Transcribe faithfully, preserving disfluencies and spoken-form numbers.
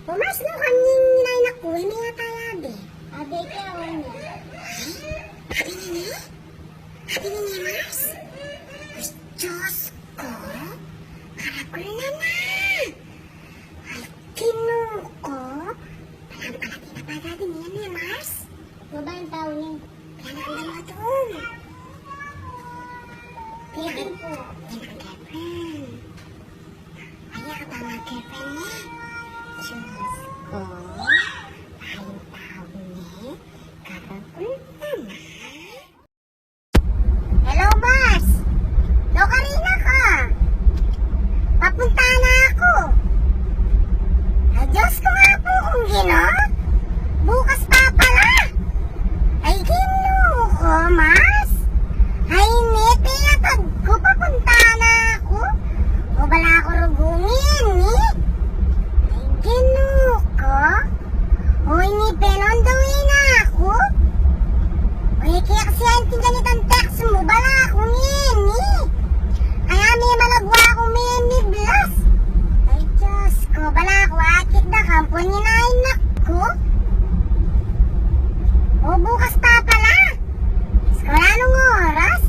O Mars, no, kanu ing inanak ku, e me yata yabe. Abe, kaya wala. Ay, abi nini? Abi nini, Mars? Ay, Diyos ko. Karagul na na. Ay, Ginu ko. Palang pala di na pa dati niyan e, Mars. Mabang tau ni. Kaya na ang dalawa doon. Kaya po. Yan ang girlfriend. Ay, ang tama girlfriend niya. Diyos ko. Palang tau ni. Karagul na na. Hello, Mars. Locarina ka. Papunta na aku. Ay, Diyos ko nga po kung Ginu. Bukas pa pala. Ay, Ginu ko, Mars. Ay, niti, atad ku, papunta na aku. O, bala ku rugungi, ni. Ay, Ginu ko. Uy, ni Bel, on the way na aku. Uy, kaya kasi ang tingnan itang text mu, bala ku ngeni. Kaya me malagwa ku mini blast. Ay, Diyos ko, bala ku akit da kampo ni nainak ku. O, bukas pa pala. Diyos ko, wala nung oras.